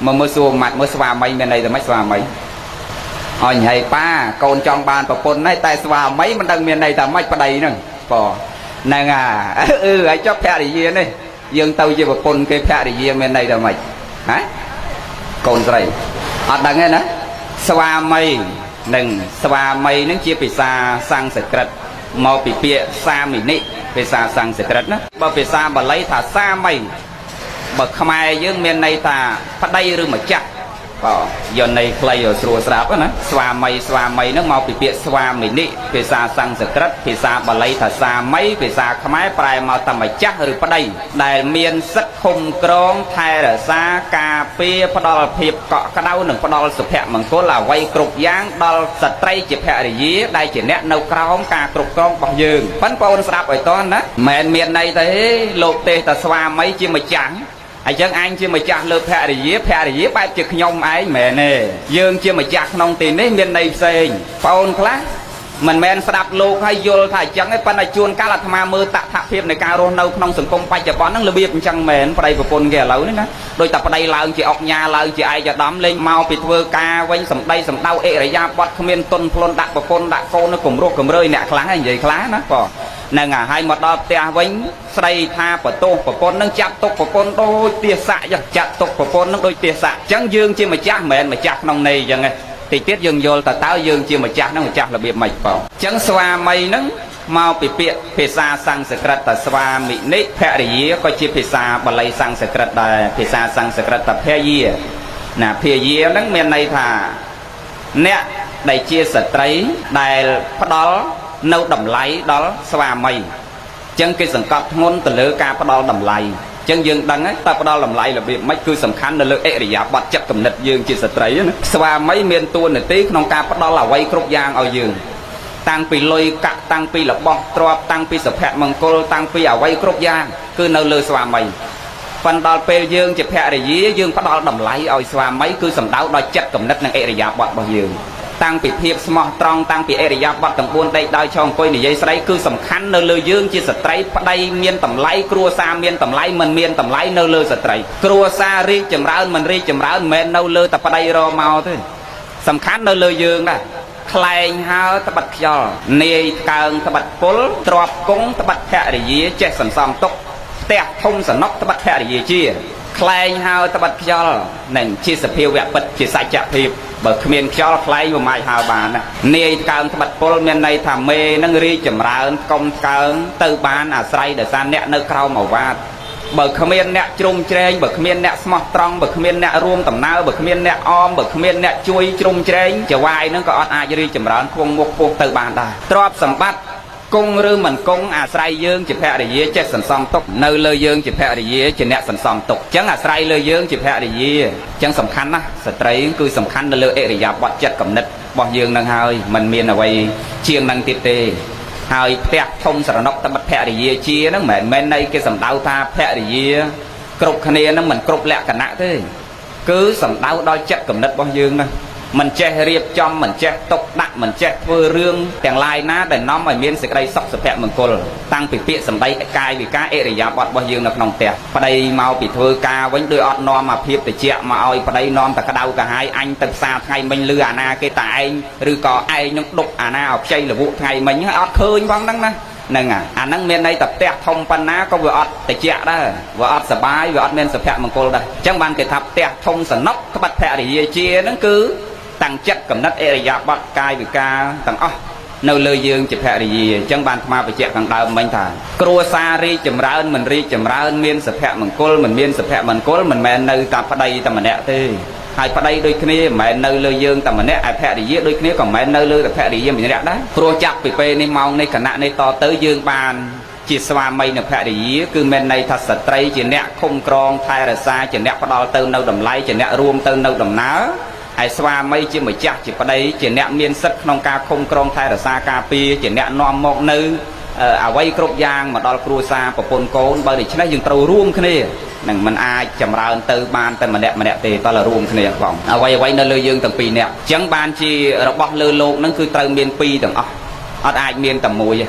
មកមើលសួរម៉ាត់មើលស្វាមីមានន័យតែម៉េចស្វាមីអញហើយប៉ាកូនចង់បានប្រពន្ធហើយតែស្វាមីមិនដឹងមានន័យថាម៉េចប្តីហ្នឹងបងហ្នឹងអាអឺហើយចុះភរិយានេះយើងទៅជាប្រពន្ធគេភរិយាមានន័យថាម៉េចហ៎កូនស្រីអត់ដឹងទេណាស្វាមីនិងស្វាមីនឹងជាភាសាសំស្ក្រឹតមកពីពាក្យសាមិនិភាសាសំស្ក្រឹតណាបើភាសាបាលីថាសាមីបើខ្មែរយើងមានន័យថាប្តីឬម្ចាស់បាទយកន័យខ្លីឲ្យស្រួលស្ដាប់ណាស្វាមីស្វាមីហ្នឹងមកពីពាក្យស្វាមិនិភាសាសំស្ក្រឹតភាសាបាលីថាសាមីភាសាខ្មែរប្រែមកថាម្ចាស់ឬប្តីដែលមានសិទ្ធិឃុំក្រងថែរក្សាការពារផ្ដល់ភាពកក់ក្ដៅនិងផ្ដល់សុភមង្គលអ្វីគ្រប់យ៉ាងដល់ស្ត្រីជាភរិយាដែលជាអ្នកនៅក្រោមការគ្រប់គ្រងរបស់យើងប៉ិនបងប្អូនស្ដាប់ឲ្យតន់ណាមិនមានន័យទេលោកទេសតែស្វាមីជាម្ចាស់អញ្ចឹងអញជាម្ចាស់លើភរិយាភរិយាបែបជាខ្ញុំឯងមែនទេយើងជាម្ចាស់ក្នុងទីនេះមានន័យផ្សេងបងអូនខ្លះមិនមែនស្ដាប់លោកហើយយល់ថាអញ្ចឹងឯងប៉ុន្តែជួនកាលអាត្មាមើលតថភាពនៃការរស់នៅក្នុងសង្គមបច្ចុប្បន្នហ្នឹងរបៀបអញ្ចឹងមែនប្តីប្រពន្ធគេឥឡូវនេះណាដោយតែប្តីឡើងជាអុកញ៉ាឡើងជាឯកឧត្តមលេងមកពីធ្វើការវិញសម្ដីសម្ដៅអិរិយាបថគ្មានទុនភ្លុនដាក់ប្រពន្ធដាក់កូននៅគំរោះគំរើយអ្នកខ្លះហ្នឹងនិយាយខ្លះណាបងហ្នឹងហើយមកដល់ផ្ទះវិញស្ដីថាបន្ទោសប្រពន្ធនឹងចាប់ទុកប្រពន្ធដូចទាស័កចាត់ទុកប្រពន្ធនឹងដូចទាស័កអញ្ចឹងយើងជាម្ចាស់មិនមែនម្ចាស់ក្នុងន័យអញ្ចឹងទេតិចទៀតយើងយល់តើតើយើងជាម្ចាស់ហ្នឹងម្ចាស់របៀបម៉េចបងអញ្ចឹងស្វាមីហ្នឹងមកពីពាក្យភាសាសំស្ក្រឹតតស្វាមិនិភរិយាក៏ជាភាសាបាលីសំស្ក្រឹតដែរភាសាសំស្ក្រឹតតភយាណាភយាហ្នឹងមានន័យថាអ្នកដែលជាស្ត្រីដែលផ្ដល់នៅតម្លៃដល់ស្វាមីចឹងគេសង្កត់ធ្ងន់ទៅលើការផ្ដល់តម្លៃចឹងយើងដឹងហើយតើផ្ដល់តម្លៃរបៀបម៉េចគឺសំខាន់នៅលើអិរិយាបថចិត្តគំនិតយើងជាស្ត្រីណាស្វាមីមានតួនាទីក្នុងការផ្ដល់អ្វីគ្រប់យ៉ាងឲ្យយើងតាំងពីលុយកាក់តាំងពីរបស់ទ្រព្យតាំងពីសុភមង្គលតាំងពីអ្វីគ្រប់យ៉ាងគឺនៅលើស្វាមីប៉ុន្តែដល់ពេលយើងជាភរិយាយើងផ្ដល់តម្លៃឲ្យស្វាមីគឺសំដៅដល់ចិត្តគំនិតនិងអិរិយាបថរបស់យើងតាំងពីភាពស្មោះត្រង់តាំងពីអរិយាបថទាំង4ដេកដោយឆោអង្គុយនិយាយស្ដីគឺសំខាន់នៅលើយើងជាស្ត្រីប្តីមានតម្លៃគ្រួសារមានតម្លៃមិនមានតម្លៃនៅលើស្ត្រីគ្រួសាររីកចម្រើនមិនរីកចម្រើនមិនមែននៅលើតែប្តីរមកទេសំខាន់នៅលើយើងដែរខ្លែងហើត្បិតខ្យល់នាយថ្កើងត្បិតពុលទ្របគង់ត្បិតភរិយាចេះសន្សំទុកផ្ទះធំសនុកត្បិតភរិយាជាខ្លែងហើត្បិតខ្យល់នឹងជាសភាវៈពិតជាសច្ចភាពបើគ្មានខ្យល់ខ្លែងមិនអាចហើបានណានាយថ្កើងត្បិតពុលមានន័យថាមេនឹងរីកចម្រើនកុំថ្កើងទៅបានអាស្រ័យដោយសារអ្នកនៅក្រោមអាវ៉ាតបើគ្មានអ្នកជ្រុំជ្រែងបើគ្មានអ្នកស្មោះត្រង់បើគ្មានអ្នករួមដំណើរបើគ្មានអ្នកអមបើគ្មានអ្នកជួយជ្រុំជ្រែងចវាយនឹងក៏អត់អាចរីកចម្រើនខ្វងមុខពោះទៅបានដែរទ្រព្យសម្បត្តិគង់ឬមិនគង់អាស្រ័យយើងជាភរិយាចេះសន្សំទុកនៅលើយើងជាភរិយាជាអ្នកសន្សំទុកអញ្ចឹងអាស្រ័យលើយើងជាភរិយាអញ្ចឹងសំខាន់ណាស់ស្ត្រីគឺសំខាន់នៅលើអរិយាបថចិត្តគំនិតរបស់យើងនឹងហើយมันមានអ្វីជាងនឹងទៀតទេហើយផ្ទះធំស្រណុកត្បិតភរិយាជាហ្នឹងមិនមែនន័យគេសំដៅថាភរិយាគ្រប់គ្នាហ្នឹងមិនគ្រប់លក្ខណៈទេគឺសំដៅដល់ចិត្តគំនិតរបស់យើងហ្នឹងមិនចេះរៀបចំមិនចេះទុកដាក់មិនចេះធ្វើរឿងទាំងឡាយណាដែលនាំឲ្យមានសេចក្តីសុខសុភមង្គលតាំងពីពាក្យសម្ដីកាយវិការអរិយាបថរបស់យើងនៅក្នុងផ្ទះប្តីមកពីធ្វើការវិញដូចអត់នាំអាភាពតិចមកឲ្យប្តីនាំតែក្តៅកាហាយអញទៅផ្សារថ្ងៃមិញលឺអាណាគេតាឯងឬក៏ឯងនឹងដុកអាណាឲ្យខ្ចីលវក់ថ្ងៃមិញអត់ឃើញផងហ្នឹងណាហ្នឹងអាហ្នឹងមានន័យតែផ្ទះធំប៉ុណ្ណាក៏វាអត់តិចដែរវាអត់សបាយវាអត់មានសុភមង្គលដែរអញ្ចឹងបានគេថាផ្ទះធំសនុកត្បិតភរិយាជាហ្នឹងគឺតាំងចិត្តកំណត់អរិយាបថកាយវិការទាំងអស់នៅលើយើងជាភរិយាអញ្ចឹងបានអាត្មាបញ្ជាក់ខាងដើមមិញថាគ្រួសាររីកចម្រើនមិនរីកចម្រើនមានសុភមង្គលមិនមានសុភមង្គលមិនមែននៅតែប្តីតែម្នាក់ទេហើយប្តីដូចគ្នាមិនមែននៅលើយើងតែម្នាក់ឯភរិយាដូចគ្នាក៏មិនមែននៅលើតែភរិយាម្នាក់ដែរព្រោះចាប់ពីពេលនេះម៉ោងនេះគណៈនេះតទៅយើងបានជាស្វាមីនិងភរិយាគឺមានន័យថាស្ត្រីជាអ្នកឃុំក្រងថែរក្សាជាអ្នកផ្ដល់ទៅនៅតម្លៃជាអ្នករួមទៅនៅដំណើរហើយស្វាមីជាម្ចាស់ជាប្តីជាអ្នកមានសិទ្ធិក្នុងការឃុំក្រងថែរក្សាការពារជាអ្នកនាំមកនៅអ្វីគ្រប់យ៉ាងមកដល់គ្រួសារប្រពន្ធកូនបើដូច្នេះយើងត្រូវរួមគ្នានឹងមិនអាចចម្រើនទៅបានតែម្នាក់ម្នាក់ទេតើរួមគ្នាបងអ្វីអ្វីនៅលើយើងទាំងពីរនាក់អញ្ចឹងបានជារបស់លើលោកហ្នឹងគឺត្រូវមានពីរទាំងអស់អត់អាចមានតែមួយទេ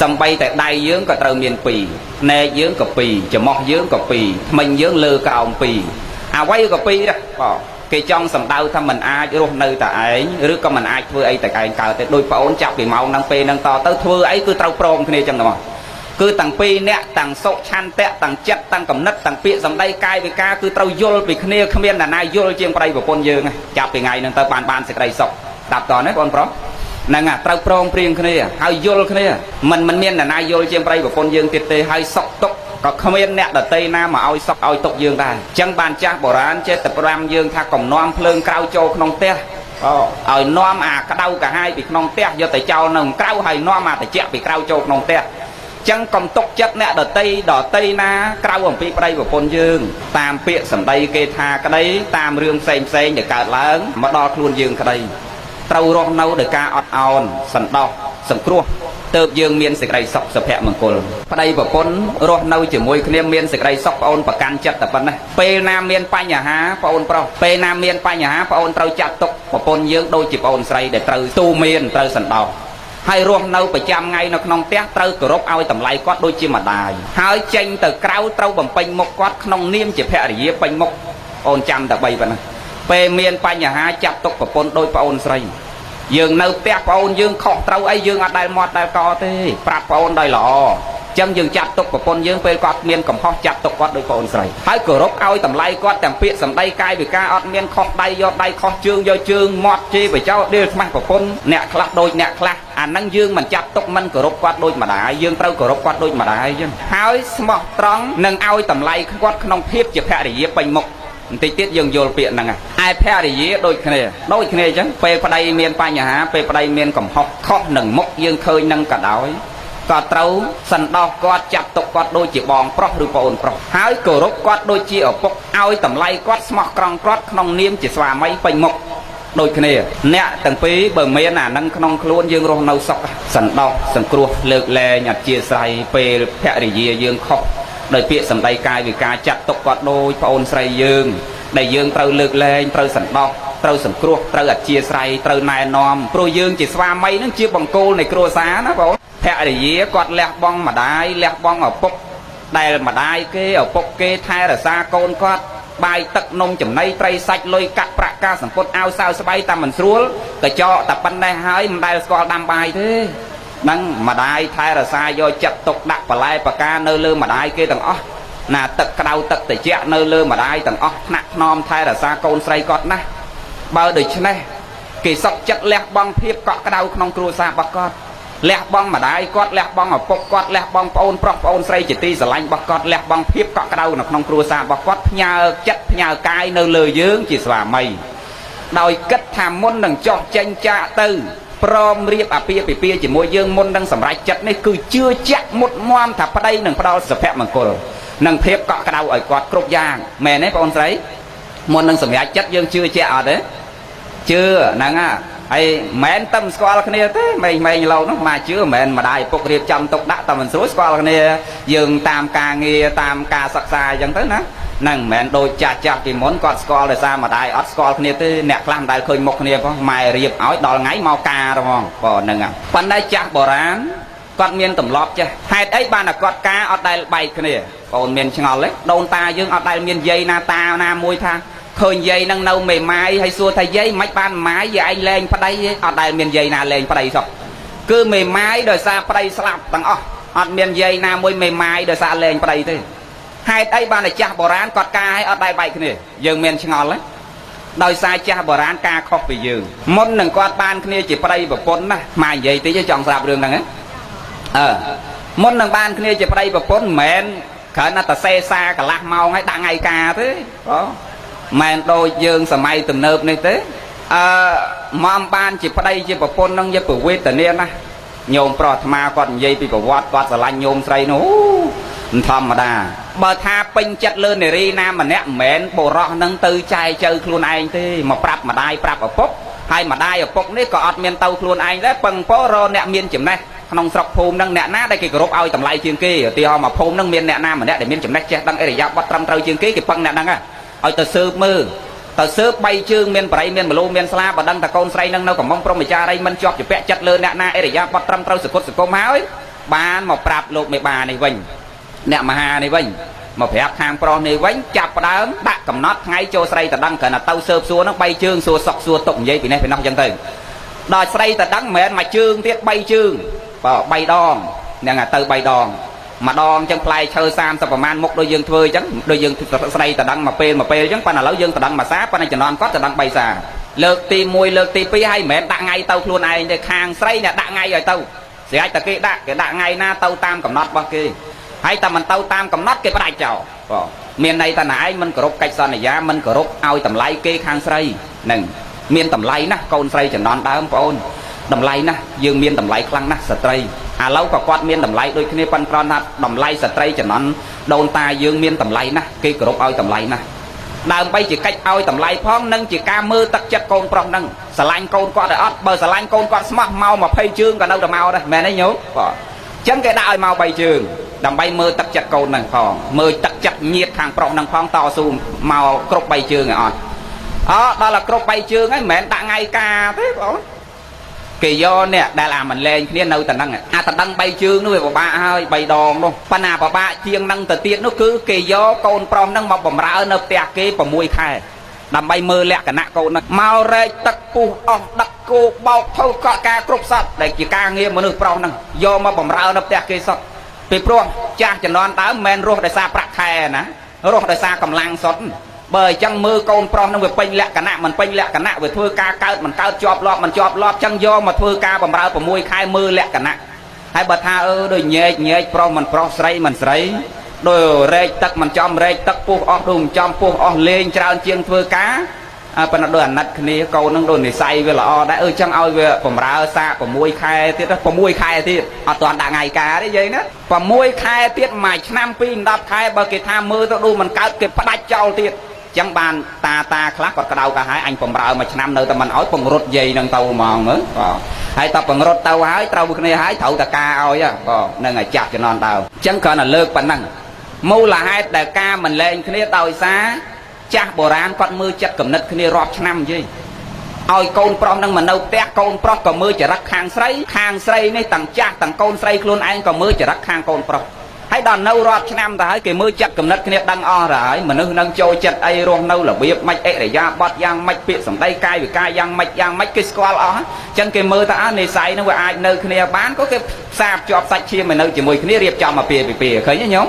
សំបីតែដៃយើងក៏ត្រូវមានពីរភ្នែកយើងក៏ពីរច្រមុះយើងក៏ពីរធ្មេញយើងលើក្រោមពីរ អ្វីក៏ពីរដែរបងគេចង់សម្ដៅថាមិនអាចរស់នៅតែឯងឬក៏មិនអាចធ្វើអីតែឯងកើតទេដោយប្អូនចាប់ពីម៉ោងហ្នឹងពេលហ្នឹងតទៅធ្វើអីគឺត្រូវព្រមគ្នាចឹងហ្មងគឺតាំងពីអ្នកតាំងសុឆន្ទៈតាំងចិត្តតាំងកំណត់តាំងពាក្យសម្ដីកាយវិការគឺត្រូវយល់ពីគ្នាគ្មានអ្នកណាយល់ជាងប្តីប្រពន្ធយើងចាប់ពីថ្ងៃហ្នឹងទៅបានសេចក្តីសុខស្ដាប់តនេះបងប្រុសហ្នឹងត្រូវព្រមព្រៀងគ្នាហើយយល់គ្នាមិនមានអ្នកណាយល់ជាងប្តីប្រពន្ធយើងទៀតទេហើយសុខទុក្ខក៏គ្មានអ្នកដតីណាមកឲ្យសុខឲ្យទុក្ខយើងដែរអញ្ចឹងបានចាស់បុរាណចេះតែប្រាំយើងថាកុំនាំភ្លើងក្រៅចូលក្នុងផ្ទះឲ្យនាំអាក្តៅកាហាយពីក្នុងផ្ទះយកទៅចោលនៅក្រៅហើយនាំអាត្រជាក់ពីក្រៅចូលក្នុងផ្ទះចឹងកុំទុកចិត្តអ្នកដតីណាក្រៅអំពីប្តីប្រពន្ធយើងតាមពាក្យសម្ដីគេថាក្តីតាមរឿងផ្សេងផ្សេងដែលកើតឡើងមកដល់ខ្លួនយើងក្តីត្រូវរស់នៅដោយការអត់ឱនសន្តោសសង្គ្រោះទើបយើងមានសេចក្តីសុខសុភមង្គលប្តីប្រពន្ធរស់នៅជាមួយគ្នាមានសេចក្តីសុខប្អូនប្រកាន់ចិត្តតែប៉ុណ្ណេះពេលណាមានបញ្ហាប្អូនប្រុសពេលណាមានបញ្ហាប្អូនត្រូវចាត់ទុកប្រពន្ធយើងដូចជាប្អូនស្រីដែលត្រូវទូមានត្រូវសន្តោសហើយរស់នៅប្រចាំថ្ងៃនៅក្នុងផ្ទះត្រូវគោរពឲ្យតម្លៃគាត់ដូចជាម្ដាយហើយចេញទៅក្រៅត្រូវបំពេញមុខគាត់ក្នុងនាមជាភរិយាពេញមុខអូនចាំតែ3ប៉ុណ្ណេះពេលមានបញ្ហាចាត់ទុកប្រពន្ធដូចប្អូនស្រីយើងនៅផ្ទះប្អូនយើងខុសត្រូវអីយើងអត់ដែលមាត់ដែលកទេប្រាប់ប្អូនដោយល្អចឹងយើងចាត់ទុកប្រពន្ធយើងពេលគាត់មានកំហុសចាត់ទុកគាត់ដូចប្អូនស្រីហើយគោរពឲ្យតម្លៃគាត់ទាំងពាក្យសម្ដីកាយវិការអត់មានខុសដៃយកដៃខុសជើងយកជើងមាត់ជេរបចោដៀលស្មាស់ប្រពន្ធអ្នកខ្លះដូចអ្នកខ្លះអាហ្នឹងយើងមិនចាត់ទុកមិនគោរពគាត់ដូចម្ដាយយើងត្រូវគោរពគាត់ដូចម្ដាយចឹងហើយស្មោះត្រង់នឹងឲ្យតម្លៃគាត់ក្នុងភាពជាភរិយាពេញមុខបន្តិចទៀតយើងយល់ពាក្យហ្នឹងឯភរិយាដូចគ្នាអញ្ចឹងពេលប្តីមានបញ្ហាពេលប្តីមានកំហុសខុសនឹងមុខយើងឃើញនឹងក៏ដោយក៏ត្រូវសន្តោសគាត់ចាត់ទុកគាត់ដូចជាបងប្រុសឬប្អូនប្រុសហើយគោរពគាត់ដូចជាឪពុកឲ្យតម្លៃគាត់ស្មោះត្រង់គាត់ក្នុងនាមជាស្វាមីពេញមុខដូចគ្នាអ្នកទាំងពីរបើមានអានឹងក្នុងខ្លួនយើងរស់នៅសុខសន្តោសសង្គ្រោះលើកលែងអធិស្ឋានពេលភរិយាយើងខុសដោយពាក្យសម្ដីកាយវិការចាត់ទុកគាត់ដូចប្អូនស្រីយើងដែលយើងត្រូវលើកលែងត្រូវសន្តោសត្រូវសង្គ្រោះត្រូវអធិស្ឋានត្រូវណែនាំព្រោះយើងជាស្វាមីនឹងជាបង្គោលនៃគ្រួសារណាបងភរិយាគាត់លះបង់ម្ដាយលះបង់ឪពុកដែលម្ដាយគេឪពុកគេថែរក្សាកូនគាត់បាយទឹកនំចំណីត្រីសាច់លុយកាក់ប្រាក់ការសម្ពុតអាវសាវស្បៃតាមមិនស្រួលកញ្ចក់តែប៉ុណ្ណេះហើយមិនដែលស្គាល់ដាំបាយទេហ្នឹងម្ដាយថែរក្សាយកចិត្តទុកដាក់បន្លែបកានៅលើម្ដាយគេទាំងអស់ណាទឹកក្តៅទឹកត្រជាក់នៅលើម្ដាយទាំងអស់ថ្នាក់ថ្នមថែរក្សាកូនស្រីគាត់ណាស់បើដូច្នេះគេសុកចិត្តលះបង់ភាពកក់ក្ដៅក្នុងគ្រួសាររបស់គាត់លះបង់ម្ដាយគាត់លះបង់ឪពុកគាត់លះបង់ប្អូនប្រុសប្អូនស្រីជាទីស្រឡាញ់របស់គាត់លះបង់ភាពកក់ក្ដៅនៅក្នុងគ្រួសាររបស់គាត់ផ្ញើចិត្តផ្ញើកាយនៅលើយើងជាស្វាមីដោយគិតថាមុននឹងចោះចេញចាកទៅព្រមរៀបអាពាហ៍ពិពាហ៍ជាមួយយើងមុននឹងសម្រេចចិត្តនេះគឺជឿជាក់មុតមមថាប្តីនឹងផ្ដល់សុភមង្គលនិងភាពកក់ក្ដៅឲ្យគាត់គ្រប់យ៉ាងមែនទេបងស្រីមុននឹងសម្រេចចិត្តយើងជឿជាក់អត់ទេជឿហ្នឹងហើយមិនតែស្គាល់គ្នាទេមេងលោកនោះមកជឿមិនមែនម្ដាយឪពុករៀបចំទុកដាក់តែមិនស្រួលស្គាល់គ្នាយើងតាមការងារតាមការសិក្សាអញ្ចឹងទៅណាហ្នឹងមិនមែនដូចចាស់ចាស់ពីមុនគាត់ស្គាល់ដោយសារម្ដាយអត់ស្គាល់គ្នាទេអ្នកខ្លះមិនដែលឃើញមុខគ្នាផងម៉ែរៀបឲ្យដល់ថ្ងៃមកការហ្មងបើហ្នឹងប៉ុន្តែចាស់បុរាណគាត់មានទម្លាប់ចេះហេតុអីបានតែគាត់ការអត់ដែលបែកគ្នាបងមានឆ្ងល់ទេដូនតាយើងអត់ដែលមានយាយណាតាណាមួយថាឃើញយាយនឹងនៅមេម៉ាយហើយសួរថាយាយមិនបានម៉ាយយាយឯងលែងប្តីទេអត់ដែលមានយាយណាលែងប្តីសោះគឺមេម៉ាយដោយសារប្តីស្លាប់ទាំងអស់អត់មានយាយណាមួយមេម៉ាយដោយសារលែងប្តីទេហេតុអីបានតែចាស់បុរាណគាត់ការឲ្យអត់ដែលបែកគ្នាយើងមានឆ្ងល់ទេដោយសារចាស់បុរាណការខុសពីយើងមុននឹងគាត់បានគ្នាជាប្តីប្រពន្ធណាម៉ែនិយាយតិចចង់ស្រាប់រឿងហ្នឹងហ៎មុននឹងបានគ្នាជាប្តីប្រពន្ធមិនមែនគ្រាន់តែសេសាកន្លះម៉ោងហើយដាក់ថ្ងៃការទេបងមិនដូចយើងសម័យទំនើបនេះទេមុំបានជាប្តីជាប្រពន្ធនឹងយកប្រវេទនាណាញោមប្រុសអាត្មាគាត់និយាយពីប្រវត្តិគាត់ស្រឡាញ់ញោមស្រីនោះមិនធម្មតាបើថាពេញចិត្តលើនារីណាម្នាក់មិនមែនបុរសនឹងទៅចែកចៅខ្លួនឯងទេមកប្រាប់ម្ដាយប្រាប់ឪពុកហើយម្ដាយឪពុកនេះក៏អត់មានទៅខ្លួនឯងដែរពឹងពោរអ្នកមានចំណេះក្នុងស្រុកភូមិនឹងអ្នកណាដែលគេគោរពឲ្យតម្លៃជាងគេឧទាហរណ៍មកភូមិនឹងមានអ្នកណាម្នាក់ដែលមានចំណេះចេះដឹងអរិយាប័ត្រត្រឹមត្រូវជាងគេគេពឹងអ្នកហ្នឹងឲ្យទៅស៊ើបមើលទៅស៊ើបបីជើងមានបរិយមានមលូមានស្លាបើដឹងតែកូនស្រីនឹងនៅកំមុំព្រមចារីមិនជាប់ជាពាក់ចិត្តលើអ្នកណាអរិយាប័ត្រត្រឹមត្រូវសគុតសង្គមហើយបានមកប្រាប់លោកមេបានេះវិញអ្នកមហានេះវិញ មកប្រាប់ខាងប្រុសនេះវិញចាប់ផ្ដើមដាក់កំណត់ថ្ងៃចូលស្រីតដឹងគ្រាន់តែទៅស៊ើបសួរហ្នឹង3ជើងសួរសុកសួរទុកនិយាយពីនេះពីនោះអញ្ចឹងទៅដល់ស្រីតដឹងមិនមែនមួយជើងទៀត3ជើងបាទ3ដងហ្នឹងទៅ3ដងម្ដងអញ្ចឹងផ្លែឈើ30ប្រមាណមុខដូចយើងធ្វើអញ្ចឹងដូចយើងស្រីតដឹងមួយពេលមួយពេលអញ្ចឹងប៉ុន្តែឥឡូវយើងតដឹងមួយសាប៉ុន្តែជំនាន់គាត់តដឹង3សាលើកទី1លើកទី2ហើយមិនមែនដាក់ថ្ងៃទៅខ្លួនឯងទេខាងស្រីអ្នកដាក់ថ្ងៃឲ្យទៅស្រេចតែគេដាក់ថ្ងៃណាទៅតាមកំណត់របស់គេហើយតែមិនទៅតាមកំណត់គេផ្ដាច់ចោលបាទមានន័យថាណែឯងមិនគោរពកិច្ចសន្យាមិនគោរពឲ្យតម្លៃគេខាងស្រីហ្នឹងមានតម្លៃណាស់កូនស្រីជំនាន់ដើមបងអូនតម្លៃណាស់យើងមានតម្លៃខ្លាំងណាស់ស្ត្រីឥឡូវក៏គាត់មានតម្លៃដូចគ្នាប៉ុន្តែគ្រាន់ថាតម្លៃស្ត្រីជំនាន់ដូនតាយើងមានតម្លៃណាស់គេគោរពឲ្យតម្លៃណាស់ដើម្បីជាកិច្ចឲ្យតម្លៃផងនិងជាការមើលទឹកចិត្តកូនប្រុសហ្នឹងស្រឡាញ់កូនគាត់ឲ្យអត់បើស្រឡាញ់កូនគាត់ស្មោះមក20ជើងក៏នៅតែមកដែរមែនទេញោមបាទអញ្ចឹងគេដាក់ឲ្យមក3ជើងដើម្បីមើលទឹកចិត្តកូនហ្នឹងផងមើលទឹកចិត្តញាតខាងប្រុសហ្នឹងផងតស៊ូមកគ្រប់3ជើងឲ្យអត់អដល់តែគ្រប់3ជើងហើយមិនមែនដាក់ថ្ងៃការទេបងគេយកនេះដែលអាមិនលែងគ្នានៅតែហ្នឹងអាតដឹង3ជើងនោះវាពិបាកហើយ3ដងនោះប៉ុន្តែពិបាកជាងហ្នឹងទៅទៀតនោះគឺគេយកកូនប្រុសហ្នឹងមកបំរើនៅផ្ទះគេ6ខែដើម្បីមើលលក្ខណៈកូនហ្នឹងមករែកទឹកពុះអស់ដឹកគោបោកធ្វើកក់ការគ្រប់សត្វដែលជាការងារមនុស្សប្រុសហ្នឹងយកមកបំរើនៅផ្ទះគេសត្វពីព្រោះចាស់ជំនាន់ដើមមិនមែនរស់ដោយសារប្រាក់ខែណារស់ដោយសារកម្លាំងសុទ្ធបើអញ្ចឹងមើលកូនប្រុសនឹងវាពេញលក្ខណៈមិនពេញលក្ខណៈវាធ្វើការកើតមិនកើតជាប់លាប់មិនជាប់លាប់ចឹងយកមកធ្វើការបំរើ6ខែមើលលក្ខណៈហើយបើថាអឺដូចញែកញែកប្រុសមិនប្រុសស្រីមិនស្រីដូចរែកទឹកមិនចំរែកទឹកពុះអស់ដូចមិនចំពុះអស់លេងច្រើនជាងធ្វើការប៉ុន្តែដូចអាណិតគ្នាកូននឹងដូចនិស័យវាល្អដែរអឺចឹងឲ្យវាបំរើសាក6ខែទៀត6ខែទៀតអត់ទាន់ដាក់ថ្ងៃការទេយាយណា6ខែទៀតមួយឆ្នាំ2 10ខែបើគេថាមើលទៅដូចមិនកើតគេផ្ដាច់ចោលទៀតចឹងបានតាតាខ្លះគាត់ក្តៅកាហើយអញបំរើមួយឆ្នាំនៅតែមិនឲ្យពង្រត់យាយនឹងទៅហ្មងមើលបាទហើយតពង្រត់ទៅហើយត្រូវគ្នាហើយត្រូវតការឲ្យបាទនឹងឲ្យចាស់ជំនាន់ដើមចឹងគ្រាន់តែលើកប៉ុណ្ណឹងមូលហេតុដែលការមិនលែងគ្នាដោយសារចាស់បុរាណគាត់មើលចិត្តគំនិតគ្នារាប់ឆ្នាំនិយាយឲ្យកូនប្រុសនឹងមកនៅផ្ទះកូនប្រុសក៏មើលចរិតខាងស្រីខាងស្រីនេះទាំងចាស់ទាំងកូនស្រីខ្លួនឯងក៏មើលចរិតខាងកូនប្រុសហើយដល់នៅរាប់ឆ្នាំទៅហើយគេមើលចិត្តគំនិតគ្នាដឹងអស់ទៅហើយមនុស្សនឹងចូលចិត្តអីរស់នៅរបៀបម៉េចអរិយាបថយ៉ាងម៉េចពាក្យសម្ដីកាយវិការយ៉ាងម៉េចយ៉ាងម៉េចគេស្គាល់អស់អញ្ចឹងគេមើលថាអើនិស័យនឹងវាអាចនៅគ្នាបានក៏គេផ្សារភ្ជាប់សាច់ឈាមឲ្យនៅជាមួយគ្នារៀបចំអាពាហ៍ពិពាហ៍ឃើញទេញោម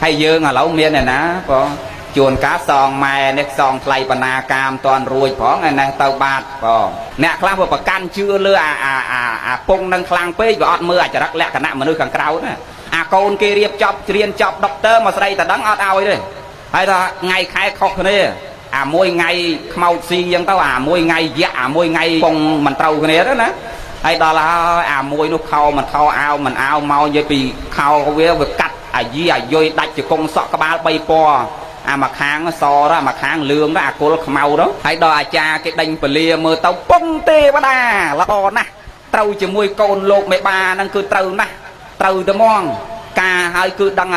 ហើយយើងឥឡូវមានអ្នកណាបងជួនកាលសងម៉ែនេះសងថ្លៃបណ្ណាកាមតាន់រួចផងឯនេះទៅបាតបងអ្នកខ្លះវាប្រកាន់ជឿលើអាអាអាអាពងនឹងខ្លាំងពេកវាអត់មើលអចរិតលក្ខណៈមនុស្សខាងក្រៅណាអាកូនគេរៀបចប់រៀនចប់ដុកទ័រមកស្រីតដឹងអត់ឲ្យទេហើយថាថ្ងៃខែខុសគ្នាអាមួយថ្ងៃខ្មោចស៊ីអញ្ចឹងទៅអាមួយថ្ងៃយៈអាមួយថ្ងៃពងមិនត្រូវគ្នាទៅណាហើយដល់ហើយអាមួយនោះខោមិនខោអាវមិនអាវមកនិយាយពីខោវាវាកាត់អាយីអាយុយដាច់ជង្គង់សក់ក្បាល3ពណ៌អាមួយខាងសទៅអាមួយខាងលឿងទៅអាគុលខ្មៅទៅហើយដល់អាចារ្យគេដេញពលាមើលទៅពងទេវតាល្អណាស់ត្រូវជាមួយកូនលោកមេបាហ្នឹងគឺត្រូវណាស់ត្រូវតែហ្មងការហើយគឺដឹង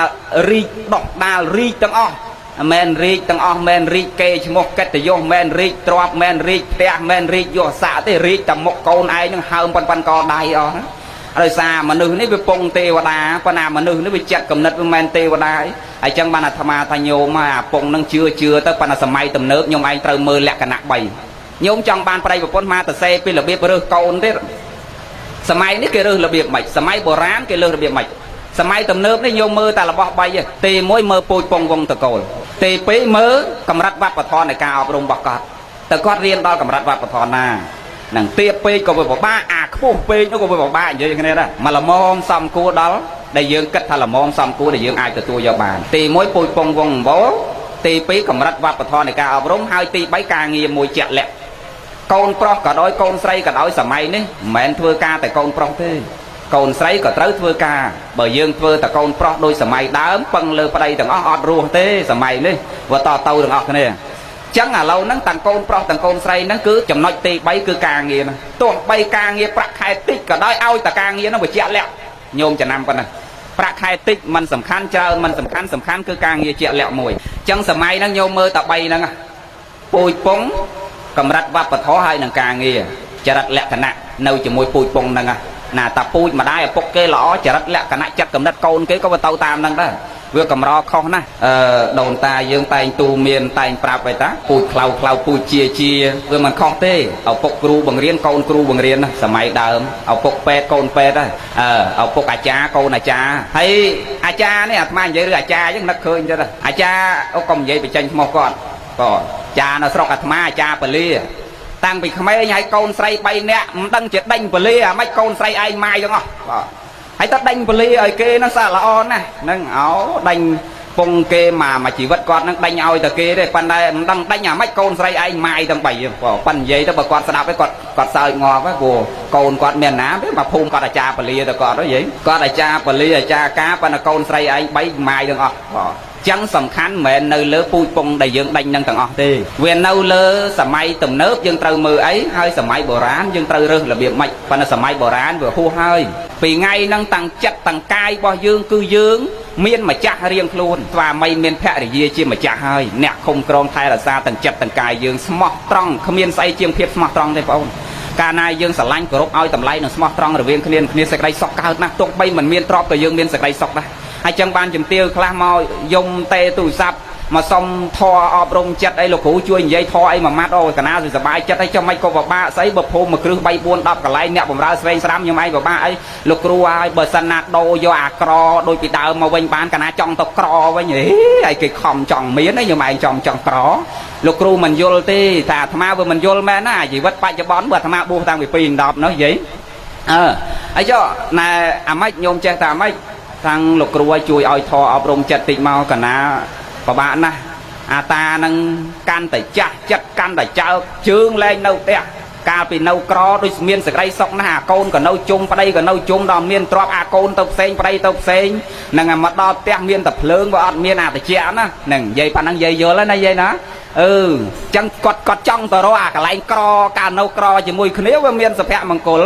រីកដោះដាលរីកទាំងអស់មែនរីកទាំងអស់មែនរីកគេឈ្មោះកិត្តិយសមែនរីកទ្រព្យមែនរីកផ្ទះមែនរីកយសស័កទេរីកតែមុខកូនឯងនឹងហើមប៉ុនៗកដៃអស់ដោយសារមនុស្សនេះវាពងទេវតាប៉ុន្តែមនុស្សនេះវាចិត្តកំណត់វាមិនមែនទេវតាអីហើយចឹងបានអាត្មាថាញោមអាពងនឹងជឿជឿទៅប៉ុន្តែសម័យទំនើបញោមឯងត្រូវមើលលក្ខណៈ3ញោមចង់បានប្តីប្រពន្ធមកទៅសេពីរបៀបរើសកូនទៀតសម័យនេះគេរើសរបៀបម៉េចសម័យបុរាណគេរើសរបៀបម៉េចសម័យទំនើបនេះញោមមើលតែរបស់3ទេទី1មើលពូជពងវងតកូលទី2មើលកម្រិតវប្បធម៌នៃការអប់រំរបស់គាត់តើគាត់រៀនដល់កម្រិតវប្បធម៌ណានឹងទៀបពេកក៏វាពិបាកអាខ្ពស់ពេកនោះក៏វាពិបាកនិយាយគ្នាដែរមកល្មមសំគួរដល់ដែលយើងគិតថាល្មមសំគួរដែលយើងអាចទទួលយកបានទី1ពូជពងវងអំបូរទី2កម្រិតវប្បធម៌នៃការអប់រំហើយទី3ការងារមួយជាក់លាក់កូនប្រុសក៏ដោយកូនស្រីក៏ដោយសម័យនេះមិនមែនធ្វើការតែកូនប្រុសទេកូនស្រីក៏ត្រូវធ្វើការបើយើងធ្វើតែកូនប្រុសដោយសម័យដើមពឹងលើប្តីទាំងអស់អត់រស់ទេសម័យនេះវាតទៅទាំងអស់គ្នាចឹងឥឡូវហ្នឹងទាំងកូនប្រុសទាំងកូនស្រីហ្នឹងគឺចំណុចទី3គឺការងារហ្នឹងទោះបីការងារប្រាក់ខែតិចក៏ដោយឲ្យតែការងារហ្នឹងវាជាក់លាក់ញោមចំណាំប៉ុណ្ណេះប្រាក់ខែតិចមិនសំខាន់ច្រើនមិនសំខាន់សំខាន់គឺការងារជាក់លាក់មួយចឹងសម័យហ្នឹងញោមមើលតែ3ហ្នឹងពូជពងកម្រិតវប្បធម៌ហើយនឹងការងារចរិតលក្ខណៈនៅជាមួយពូជពងហ្នឹងណាតាពូជម្ដាយឪពុកគេល្អចរិតលក្ខណៈចិត្តកំណត់កូនគេក៏ទៅតាមហ្នឹងដែរ វាកម្រខុសណាស់អឺដូនតាយើងតែងទូមានតែងប្រាប់ឲ្យតាពូជខ្លៅខ្លៅពូជជាជាវាមិនខុសទេឪពុកគ្រូបង្រៀនកូនគ្រូបង្រៀនណាសម័យដើមឪពុកពេទ្យកូនពេទ្យដែរអឺឪពុកអាចារ្យកូនអាចារ្យហើយអាចារ្យនេះអាត្មានិយាយរឿងអាចារ្យអញ្ចឹងនឹកឃើញទៅអាចារ្យអូកុំនិយាយបញ្ចេញឈ្មោះគាត់ក៏ចានៅស្រុកអាត្មាអាចារ្យពលាតាំងពីក្មេងហើយកូនស្រី3នាក់មិនដឹងជាដេញពលាអាម៉េចកូនស្រីឯងម៉ាយទាំងអស់បាទហើយតដេញពលាឲ្យគេហ្នឹងសាល្អណាស់ហ្នឹងអោដេញពងគេមកមួយជីវិតគាត់ហ្នឹងដេញឲ្យតែគេទេប៉ុន្តែមិនដឹងដេញអាម៉េចកូនស្រីឯងម៉ាយទាំង3បាទប៉ិននិយាយទៅបើគាត់ស្ដាប់ឯងគាត់គាត់សើចងាប់ហ្នឹងព្រោះកូនគាត់មានណាទេមកភូមិគាត់អាចារ្យពលាទៅគាត់ទៅនិយាយគាត់អាចារ្យពលាអាចារ្យការប៉ុន្តែកូនស្រីឯង3ម៉ាយទាំងអស់បាទចឹងសំខាន់មិនមែននៅលើពូជពងដែលយើងដេញនឹងទាំងអស់ទេវានៅលើសម័យទំនើបយើងត្រូវមើលអីហើយសម័យបុរាណយើងត្រូវរើសរបៀបម៉េចប៉ុន្តែសម័យបុរាណវាហួសហើយពីថ្ងៃហ្នឹងតាំងចិត្តតាំងកាយរបស់យើងគឺយើងមានម្ចាស់រៀងខ្លួនស្វាមីមានភរិយាជាម្ចាស់ហើយអ្នកឃុំក្រងថែរក្សាទាំងចិត្តទាំងកាយយើងស្មោះត្រង់គ្មានស្អីជាងភាពស្មោះត្រង់ទេបងប្អូនកាលណាយើងស្រឡាញ់គោរពឲ្យតម្លៃនិងស្មោះត្រង់រវាងគ្នាគ្នាសេចក្តីសុខកើតណាស់ទោះបីមិនមានទ្រព្យក៏យើងមានសេចក្តីសុខដែរហើយចឹងបានជំទាវខ្លះមកយំទេទូរស័ព្ទមកសុំធរអប់រំចិត្តអីលោកគ្រូជួយនិយាយធរអីមួយម៉ាត់អូកណាសប្បាយចិត្តអីចុះមិនក៏ពិបាកស្អីបើភូមិមួយគ្រឹះ3 4 10កន្លែងអ្នកបំរើស្វែងស្រាំខ្ញុំឯងពិបាកអីលោកគ្រូហើយបើសិនណាដូរយកអាក្រដូចពីដើមមកវិញបានកណាចង់ទៅក្រវិញហីហើយគេខំចង់មានខ្ញុំឯងចង់ចង់ក្រលោកគ្រូមិនយល់ទេថាអាត្មាវាមិនយល់មែនណាជីវិតបច្ចុប្បន្នបើអាត្មាបួសតាំងពី2 10នោះនិយាយអឺហើយចុះណែអាម៉េចញោមចេះតែអាម៉េចតាំងលោកគ្រូឲ្យជួយឲ្យធរអប់រំចិត្តតិចមកកណាពិបាកណាស់អាតានឹងកាន់តែចាស់ចិត្តកាន់តែចើកជើងលែងនៅផ្ទះកាលពីនៅក្រដូចមានសេចក្តីសុខណាស់អាកូនក៏នៅជុំប្តីក៏នៅជុំដល់មានទ្រព្យអាកូនទៅផ្សេងប្តីទៅផ្សេងនឹងមកដល់ផ្ទះមានតែភ្លើងវាអត់មានអាតិចណានឹងនិយាយប៉ណ្ណឹងនិយាយយល់ហើយណាយាយណាអឺចឹងគាត់គាត់ចង់ទៅរកអាកន្លែងក្រកាលនៅក្រជាមួយគ្នាវាមានសុភមង្គល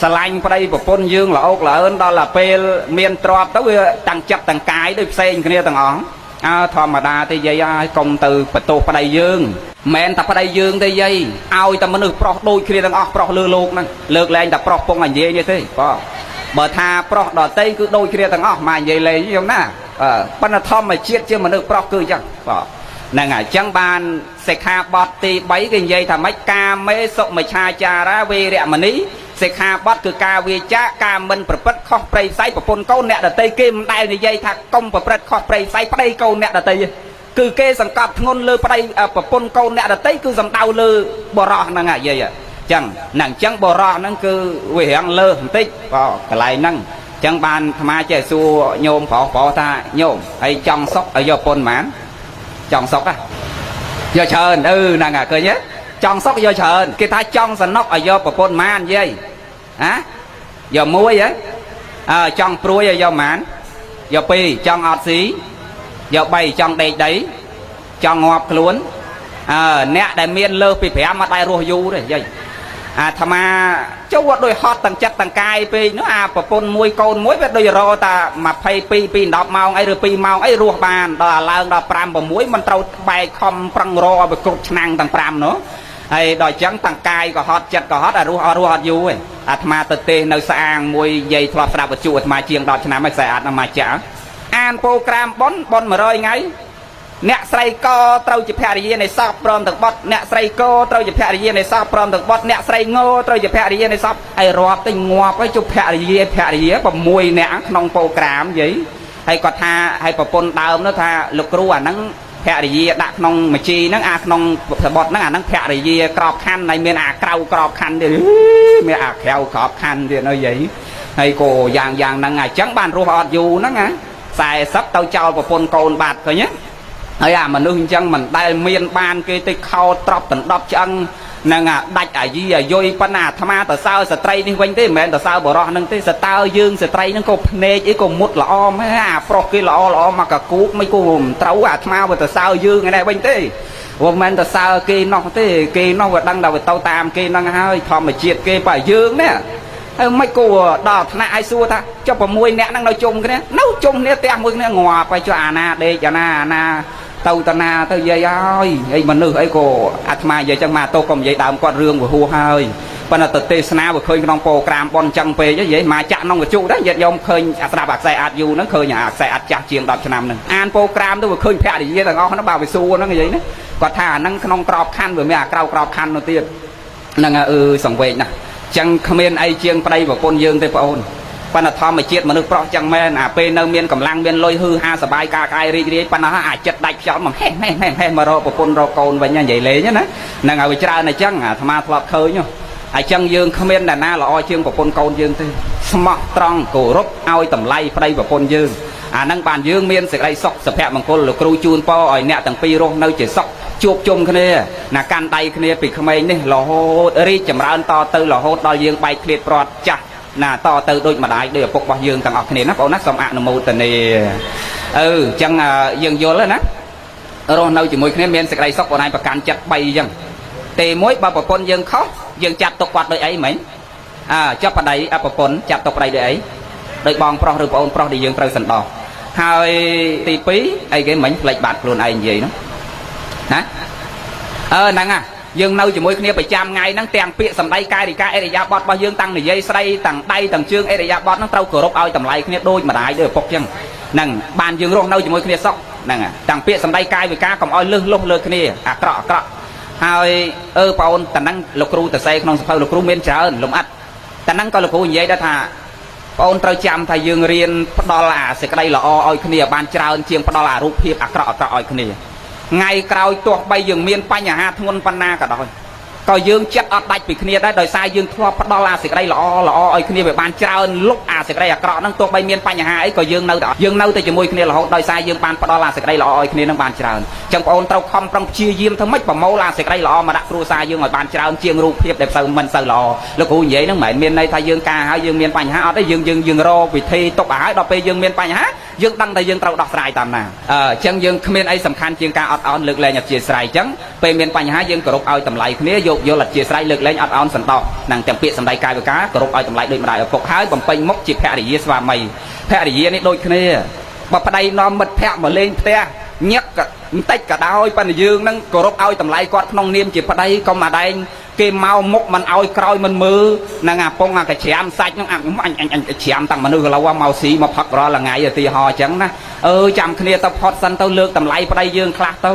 ស្រឡាញ់ប្តីប្រពន្ធយើងល្អោកល្អឿនដល់តែពេលមានទ្រព្យទៅវាតាំងចិត្តតាំងកាយដូចផ្សេងគ្នាទាំងអស់អើធម្មតាទេយាយហើយកុំទៅបន្ទោសប្តីយើងមិនតែប្តីយើងទេយាយឲ្យតែមនុស្សប្រុសដូចគ្នាទាំងអស់ប្រុសលើលោកហ្នឹងលើកលែងតែប្រុសពងអានិយាយនេះទេបាទបើថាប្រុសដតីគឺដូចគ្នាទាំងអស់មកនិយាយលេងខ្ញុំណាប៉ុន្តែធម្មជាតិជាមនុស្សប្រុសគឺអញ្ចឹងបាទហ្នឹងហើយអញ្ចឹងបានសិក្ខាបទទី3គេនិយាយថាម៉េចកាមេសុមច្ឆាចារាវេរមណីសិក្ខាបទគឺការវាចាការមិនប្រព្រឹត្តខុសប្រៃផ្សៃប្រពន្ធកូនអ្នកដតីគេមិនដែលនិយាយថាកុំប្រព្រឹត្តខុសប្រៃផ្សៃប្តីកូនអ្នកដតីគឺគេសង្កត់ធ្ងន់លើប្តីប្រពន្ធកូនអ្នកដតីគឺសំដៅលើបរោះហ្នឹងនិយាយអញ្ចឹងហ្នឹងអញ្ចឹងបរោះហ្នឹងគឺវារាងលើបន្តិចបាទកន្លែងហ្នឹងអញ្ចឹងបានអាត្មាចេះសួរញោមប្រុសប្រុសថាញោមហើយចង់សុកឲ្យយកប្រពន្ធប៉ុន្មានចង់សុកហ៎យកច្រើនអឺហ្នឹងហ่ะឃើញទេចង់សុកយកច្រើនគេថាចង់សនុកឲ្យយកប្រពន្ធប៉ុន្មានយាយហ៎យកមួយហ៎អើចង់ព្រួយឲ្យយកប៉ុន្មានយកពីរចង់អត់ស៊ីយក3ចង់ដេកដីចង់ងាប់ខ្លួនអើអ្នកដែលមានលើសពី5អត់ដែររស់យូរទេយាយអាត្មាចូលដូចហត់ទាំងចិត្តទាំងកាយពេកនោះអាប្រពន្ធមួយកូនមួយវាដូចរតា22ពី10ម៉ោងអីឬ2ម៉ោងអីរស់បានដល់ឡើងដល់5 6មិនត្រូវបែកខំប្រឹងរឲ្យវាគ្រប់ឆ្នាំងទាំង5នោះហើយដល់អញ្ចឹងទាំងកាយក៏ហត់ចិត្តក៏ហត់អារស់អត់រស់អត់យូរទេអាត្មាទៅទេសនៅស្អាងមួយយាយធ្លាប់ស្ដាប់វិទ្យុអាត្មាជាង10ឆ្នាំហើយខ្សែអាត់មកចាក់អានប្រូក្រាមប៉ុនប៉ុន100ថ្ងៃអ្នកស្រីកត្រូវជាភរិយានៃសពព្រមទាំងបុត្រអ្នកស្រីកត្រូវជាភរិយានៃសពព្រមទាំងបុត្រអ្នកស្រីងត្រូវជាភរិយានៃសពហើយរាប់ទៅងាប់ហើយជប់ភរិយាភរិយា6នាក់ក្នុងប្រូក្រាមយាយហើយគាត់ថាហើយប្រពន្ធដើមនោះថាលោកគ្រូអាហ្នឹងភរិយាដាក់ក្នុងមជីហ្នឹងអាក្នុងសបុតហ្នឹងអាហ្នឹងភរិយាក្របខ័ណ្ឌហើយមានអាក្រៅក្របខ័ណ្ឌទៀតមានអាក្រៅក្របខ័ណ្ឌទៀតនោះយាយហើយក៏យ៉ាងយ៉ាងហ្នឹងអញ្ចឹងបានរស់អត់យូរហ្នឹងណា40ទៅចោលប្រពន្ធកូនបាត់ឃើញទេហើយអាមនុស្សអញ្ចឹងមិនដែលមានបានគេទៅខោត្រប់ដណ្ដប់ឆ្អឹងនឹងអាដាច់អាយីអាយុយប៉ុណ្ណាអាត្មាទៅសើស្ត្រីនេះវិញទេមិនមែនទៅសើបរោះហ្នឹងទេសតើយើងស្ត្រីហ្នឹងក៏ភ្នែកអីក៏មុតល្អមែនអាប្រុសគេល្អល្អមកកគូកមិនក៏មិនត្រូវអាត្មាវាទៅសើយើងឯនេះវិញទេវាមិនមែនទៅសើគេនោះទេគេនោះវាដឹងថាវាទៅតាមគេហ្នឹងហើយធម្មជាតិគេបើយើងនេះហើយមិនគួរដល់ថ្នាក់ឲ្យសួរថាចុះ6នាក់ហ្នឹងនៅជុំគ្នានៅជុំគ្នាផ្ទះមួយគ្នាងាប់ហើយចុះអាណាដេកអាណាអាណាទៅតាណាទៅយាយហើយអីមនុស្សអីក៏អាត្មានិយាយចឹងមកតោកុំនិយាយដើមគាត់រឿងវាហួសហើយ ប៉ុន្តែទៅទេសនាវាឃើញក្នុងប្រូក្រាមប៉ុនចឹងពេកនិយាយមកចាក់ក្នុងវិទ្យុដែរញាតិញោមឃើញអាស្ដាប់អាខ្សែអាចយូរហ្នឹងឃើញអាខ្សែអាចចាស់ជាង10ឆ្នាំហ្នឹងអានប្រូក្រាមទៅវាឃើញភរិយាទាំងអស់ហ្នឹងបាទវាសួរហ្នឹងនិយាយណាគាត់ថាអាហ្នឹងក្នុងក្របខ័ណ្ឌវាមានអាក្រៅក្របខ័ណ្ឌនោះទៀតហ្នឹងអឺសង្វេកណាស់ចឹងគ្មានអីជាងប្តីប្រពន្ធយើងទេបងអូនប៉ុន្តែធម្មជាតិមនុស្សប្រុសចឹងមែនអាពេលនៅមានកម្លាំងមានលុយហឺហាសបាយការកាយរីករាយប៉ុន្តែអាចិត្តដាច់ខ្យល់មកហេហេហេហេមករកប្រពន្ធរកកូនវិញនិយាយលេងណាហ្នឹងហើយវាច្រើនអញ្ចឹងអាត្មាធ្លាប់ឃើញអញ្ចឹងយើងគ្មានអ្នកណាល្អជាងប្រពន្ធកូនយើងទេស្មោះត្រង់គោរពឲ្យតម្លៃប្តីប្រពន្ធយើងអាហ្នឹងបានយើងមានសេចក្តីសុខសុភមង្គលលោកគ្រូជូនពរឲ្យអ្នកទាំងពីររស់នៅជាសុខជួបជុំគ្នាណាកាន់ដៃគ្នាពីក្មេងនេះរហូតរីកចម្រើនតទៅរហូតដល់យើងបែកឃ្លាតព្រាត់ចាស់ណាតទៅដូចម្ដាយដូចឪពុករបស់យើងទាំងអស់គ្នាណាបងណាសូមអនុមោទនាអឺអញ្ចឹងយើងយល់ណារស់នៅជាមួយគ្នាមានសេចក្តីសុខបងឯងប្រកាន់ចិត្ត3អញ្ចឹងទេមួយបើប្រពន្ធយើងខុសយើងចាត់ទុកគាត់ដូចអីមិញអើចាប់ប្តីអប្រពន្ធចាត់ទុកប្តីដូចអីដូចបងប្រុសឬប្អូនប្រុសដែលយើងត្រូវសន្តោសហើយទី2អីគេមិញផ្លេចបាត់ខ្លួនឯងនិយាយនោះណាអឺហ្នឹងហ่ะយើងនៅជាមួយគ្នាប្រចាំថ្ងៃហ្នឹងទាំងពាក្យសម្ដីកាយវិការអរិយាបថរបស់យើងតាំងនិយាយស្ដីតាំងដៃតាំងជើងអរិយាបថហ្នឹងត្រូវគោរពឲ្យតម្លៃគ្នាដូចម្ដាយដូចឪពុកចឹងហ្នឹងបានយើងរស់នៅជាមួយគ្នាសុខហ្នឹងតាំងពាក្យសម្ដីកាយវិការកុំឲ្យលឹះលុះលើគ្នាអាក្រក់អាក្រក់ហើយអឺបងអូនតាហ្នឹងលោកគ្រូតសេក្នុងសភៅលោកគ្រូមានច្រើនលំអិតតាហ្នឹងក៏លោកគ្រូនិយាយដែរថាបងអូនត្រូវចាំថាយើងរៀនផ្ដល់អាសេចក្តីល្អឲ្យគ្នាបានច្រើនជាងផ្ដល់អារូបភាពអាក្រក់អាក្រក់ឲ្យគ្នាថ្ងៃក្រោយទោះបីយើងមានបញ្ហាធ្ងន់ប៉ុណ្ណាក៏ដោយក៏យើងចិត្តអត់ដាច់ពីគ្នាដែរដោយសារយើងធ្លាប់ផ្ដល់អាសេចក្តីល្អល្អឲ្យគ្នាវាបានច្រើនលុបអាសេចក្តីអាក្រក់ហ្នឹងទោះបីមានបញ្ហាអីក៏យើងនៅតែជាមួយគ្នារហូតដោយសារយើងបានផ្ដល់អាសេចក្តីល្អឲ្យគ្នានឹងបានច្រើនអញ្ចឹងបងអូនត្រូវខំប្រឹងព្យាយាមធ្វើម៉េចប្រមូលអាសេចក្តីល្អមកដាក់គ្រួសារយើងឲ្យបានច្រើនជាងរូបភាពដែលសូវមិនសូវល្អលោកគ្រូនិយាយហ្នឹងមិនមែនមានន័យថាយើងការហើយយើងមានបញ្ហាអត់ទេយើងយើងយើងរកវិធីទុកឲ្យហើយដល់ពេលយើងមានបញ្ហាយើងដឹងថាយើងត្រូវដោះស្រាយតាមណាអញ្ចឹងយើងគ្មានអីសំខាន់ជាងការអត់ឱនលើកលែងអធិស្ឋានអញ្ចឹងពេលមានបញ្ហាយើងគោរពឲ្យតម្លៃគ្នាយោគយល់អធិស្ឋានលើកលែងអត់ឱនសន្តោសនឹងទាំងពាក្យសម្ដីកាយវិការគោរពឲ្យតម្លៃដូចម្ដាយឪពុកហើយបំពេញមុខជាភរិយាស្វាមីភរិយានេះដូចគ្នាបើប្តីនាំមិត្តភ័ក្តិមកលេងផ្ទះញឹកបន្តិចក៏ដោយប៉ុន្តែយើងនឹងគោរពឲ្យតម្លៃគាត់ក្នុងនាមជាប្តីកុំអាដែងគេមកមុខមិនឲ្យក្រោយមិនមើលនឹងអាពងអាកច្រាមសាច់នឹងអញអញអញច្រាមតាំងមនុស្សកន្លងមកស៊ីមកផឹករាល់ថ្ងៃឧទាហរណ៍អញ្ចឹងណាអឺចាំគ្នាទៅផុតសិនទៅលើកតម្លៃប្តីយើងខ្លះទ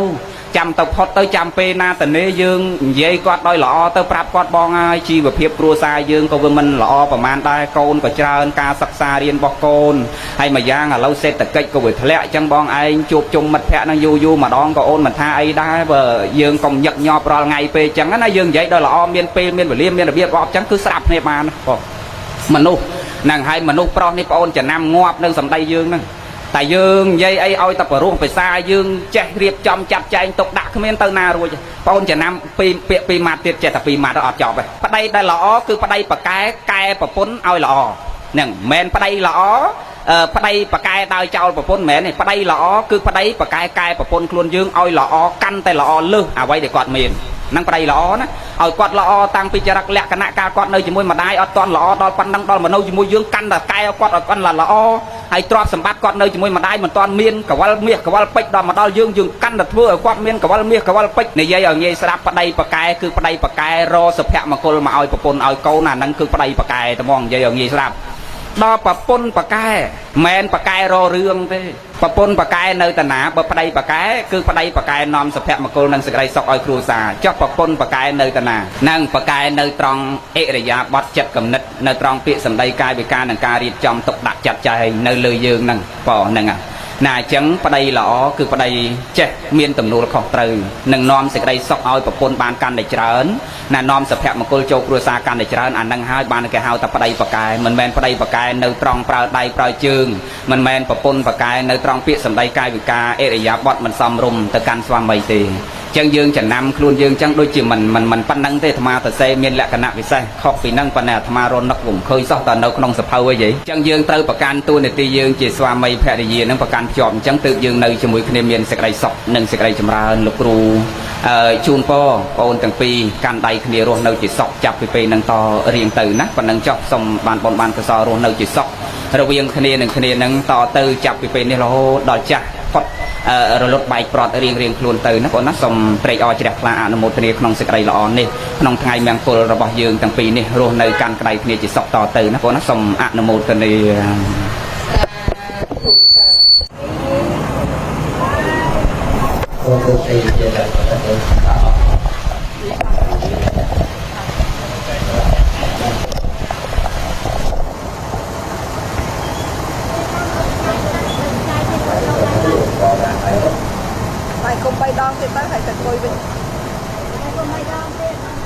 ៅចាំទៅផុតទៅចាំពេលណាតនេយើងនិយាយគាត់ដោយល្អទៅប្រាប់គាត់បងហើយជីវភាពគ្រួសារយើងក៏វាមិនល្អប្រហែលដែរកូនក៏ច្រើនការសិក្សារៀនរបស់កូនហើយមួយយ៉ាងឥឡូវសេដ្ឋកិច្ចក៏វាធ្លាក់អញ្ចឹងបងឯងជួបជុំមិត្តភ័ក្តិនឹងយូរយូរម្ដងក៏អូនមិនថាអីដែរបើយើងកុំញឹកញាប់រាល់ថ្ងៃពេកអញ្ចឹងណាយើងនិយាយដោយល្អមានពេលមានវេលាមានរបៀបរបបអញ្ចឹងគឺស្រាប់គ្នាបានបងមនុស្សហ្នឹងហើយមនុស្សប្រុសនេះបងអូនចំណាំងាប់នឹងសម្ដីយើងហ្នឹងតែយើងនិយាយអីឲ្យតែបរោះភាសាយើងចេះរៀបចំចាត់ចែងទុកដាក់គ្មានទៅណារួចបងអូនចំណាំពីពាក្យពីរម៉ាត់ទៀតចេះតែពីរម៉ាត់អត់ចប់ទេប្តីដែលល្អគឺប្តីប្រកែកែប្រពន្ធឲ្យល្អហ្នឹងមិនមែនប្តីល្អប្តីប្រកែដោយចោលប្រពន្ធមិនមែនទេប្តីល្អគឺប្តីប្រកែកែប្រពន្ធខ្លួនយើងឲ្យល្អកាន់តែល្អលើសអ្វីដែលគាត់មានហ្នឹងប្តីល្អណាឲ្យគាត់ល្អតាំងពីចរិតលក្ខណៈការគាត់នៅជាមួយម្ដាយអត់ទាន់ល្អដល់ប៉ុណ្ណឹងដល់មកនៅជាមួយយើងកាន់តែកែឲ្យគាត់ឲ្យគាត់ល្អហើយទ្រព្យសម្បត្តិគាត់នៅជាមួយម្ដាយមិនទាន់មានកវលមាសកវលពេជ្រដល់មកដល់យើងយើងកាន់តែធ្វើឲ្យគាត់មានកវលមាសកវលពេជ្រនិយាយឲ្យងាយស្ដាប់ប្តីប្រកែគឺប្តីប្រកែរសុភមង្គលមកឲ្យប្រពន្ធឲ្យកូនអាហ្នឹងគឺប្តីប្រកែត្មងនិយាយឲ្យងាយស្ដាប់ដល់ប្រពន្ធប្រកែមិនប្រកែររឿងទេប្រពន្ធប្រកែនៅតាណាបើប្តីប្រកែគឺប្តីប្រកែនាំសុភមង្គលនិងសេចក្តីសុខឲ្យគ្រួសារចុះប្រពន្ធប្រកែនៅតាណានឹងប្រកែនៅត្រង់អិរិយាបថចិត្តគំនិតនៅត្រង់ពាក្យសម្ដីកាយវិការនិងការរៀបចំទុកដាក់ចាត់ចែងនៅលើយើងហ្នឹងបងហ្នឹងណាអញ្ចឹងប្តីល្អគឺប្តីចេះមានទំនួលខុសត្រូវនឹងនាំសេចក្តីសុខឲ្យប្រពន្ធបានកាន់តែច្រើនណានាំសុភមង្គលចូលគ្រួសារកាន់តែច្រើនអានឹងហើយបានគេហៅថាប្តីប្រកែមិនមែនប្តីប្រកែនៅត្រង់ប្រើដៃប្រើជើងមិនមែនប្រពន្ធប្រកែនៅត្រង់ពាក្យសម្ដីកាយវិការអិរិយាបថមិនសមរម្យទៅកាន់ស្វាមីទេចឹងយើងចំណាំខ្លួនយើងចឹងដូចជាមិនមិនមិនប៉ុណ្្នឹងទេអាត្មាទៅសេមានលក្ខណៈពិសេសខុសពីហ្នឹងប៉ុន្តែអាត្មារនឹកពុំឃើញសោះតនៅក្នុងសភៅអីយីចឹងយើងត្រូវប្រកាន់តួនាទីយើងជាស្វាមីភរិយានឹងប្រកាន់ភ្ជាប់អញ្ចឹងទើបយើងនៅជាមួយគ្នាមានសេចក្តីសុខនិងសេចក្តីចម្រើនលោកគ្រូជូនពរបងអូនទាំងពីរកាន់ដៃគ្នារស់នៅជាសុខចាប់ពីពេលហ្នឹងតរៀងទៅណាប៉ុណ្្នឹងចុះសូមបានបុណ្យបានកុសលរស់នៅជាសុខរវាងគ្នានឹងគ្នានឹងតទៅចាប់ពីពេលនេះរហូតដល់ចាស់ផុត រលត់បែកប្រត់រៀងរៀងខ្លួនទៅណាបងណា។ សូមត្រេកអរជ្រះថ្លាអនុមោទនាក្នុងសេចក្តីល្អនេះ ក្នុងថ្ងៃមង្គលរបស់យើងទាំងពីរនេះ រស់នៅកាន់ក្តីគ្នាជាសុខតទៅណាបងណា។ សូមអនុមោទនា អូទៅជាតែ បាយគុំ3ដងទៀតទៅ ហើយទៅអង្គុយវិញ។ គុំ3ដងទៀត។